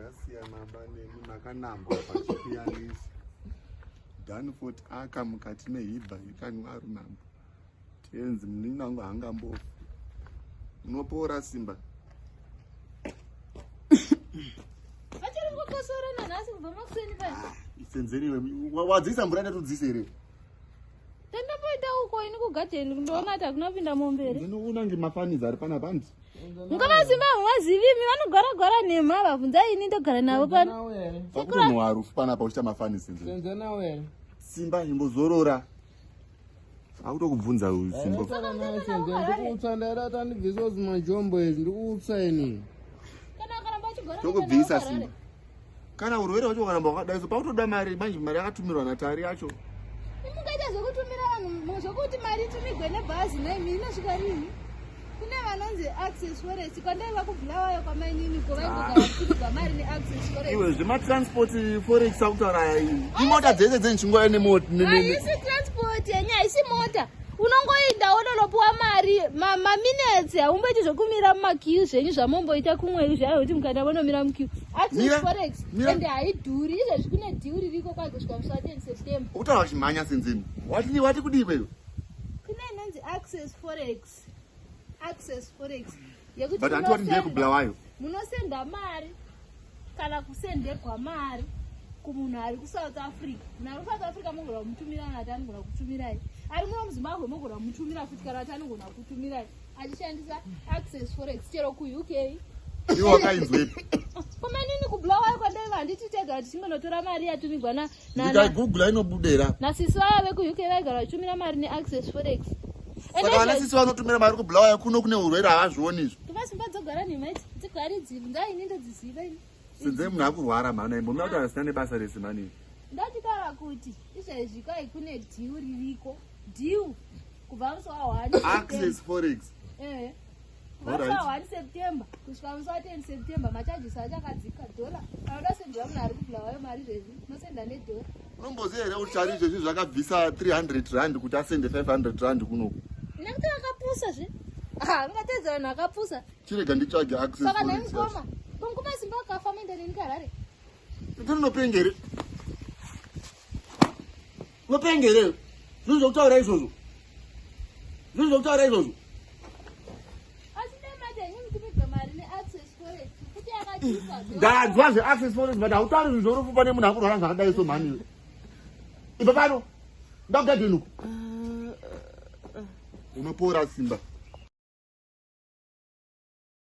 Ndakasiyana nemi makanambwa pachipiyanisi. Danford aka mukati mehibha ikanwa runambo. Tenzi munin'ina wangu haangambofi. Unopora simba. Vachiri kukosora nanhasi kubva makuseni paya. Senzeni wadziisa mvura ndatodziisa here? Tandamboita uko ini kugadheni kundoona kuti hakuna kupinda mombe here. Ndinoona ngemafanizi ari panapa hanzi. Mukoma Simba hamuvazivi imi vanogara gwara nhema vabvunzai ini ndogara navo pano. Pakutonhuwa rufu panapa uchiita mafanizi senzeni. Senzeni nawe. Simba imbozorora. Akutokubvunza uyu Simba. Ndikutsva ndaida tandibvisa zvimajombo izvi ndikutsva ini. Kana akaramba achigara Tokubvisa Simba. Kana urwere hwacho ukaramba wakadai so pakutoda mari manje mari yakatumirwa naTari yacho. Mungaita zvekutumira vanhu zvekuti mari itumigwe nebhazi naimi inosvika rini? Kune vanonzi Access Forex kwandaiva kuBulawayo kwamainini ko vaingogara vachitumigwa mari neAccess Forex. Iwe zvematransport forex akutaura aya imota dzese dzenchinguva nemota. Haisi transport yenyu haisi mota. Unongoinda wononopuwa mari maminetsi haumboiti zvekumira mumakiu zvenyu zvamomboita kumwe zvayo kuti mukaenda monomira mukiu. Access Forex ende haidhuri izvezvi kune dhiu ririko kwazi kusvika musi wa 10 September. Ukutaura uchimhanya senzeni. Wati wati kudii kweyo? Kune inonzi Access Forex. Access Forex. Yekuti But hanti wati ndiye kuBulawayo. Munosenda mari kana kusendegwa mari kumunhu ari kuSouth Africa. Munhu ari kuSouth Africa mogona kumutumira kana ati anogona kutumirai. Ari muno muZimbabwe mogona kumutumira futi kana ati anogona kutumirai. Achishandisa Access Forex chero kuUK. Iwe wakainzwepi? Komanini kuBulawayo kwandaiva handiti tega tichingonotora mari yatumigwa na Ndikaigugula inobudera. Nasisi vaya vekuUK vaigara vachitumira mari neAccess Forex. Saka vana sisi vanotumira mari kuBulawayo kuno kune urwere havazvioni izvo. Kumasimba dzogara nhema idzi dzigari dziri ndaini ndodziziva ini. Sinze munhu akurwara mhana imbomira kuti asina nebasa rese mhani. Ndachitaura kuti izvezvi kwai kune dhiu ririko. Dhiu kubva musi wa 1 Access Forex. Eh. Kubva musi wa 1 September kusvika musi wa 10 September macharges acho akadzika dollar. Kana uda sendera munhu ari kuBulawayo mari izvezvi unosenda nedollar. Unomboziva here kuti chari izvezvi zvakabvisa 300 rand kuti asende 500 rand kunoku? Nekuti akapusa zve. Ah, ungatedza vanhu akapusa. Chirega nditsvage access. Saka nhai mukoma, mukoma Simba akafa moenda neni kuHarare. Ndinopengere. Unopengere. Zvinhu zvokutaura izvozvo. Zvinhu zvokutaura izvozvo. Asi dai mati henyu mutumigwe mari neAccess Forex kuti yakachipa. Ndanzwa zveAccess Forex but hautauri zvinhu zvorufu pane munhu akurwara zvakadai so mhani iwe. Ibva pano. Ndakugadheni uko. Unopora Simba.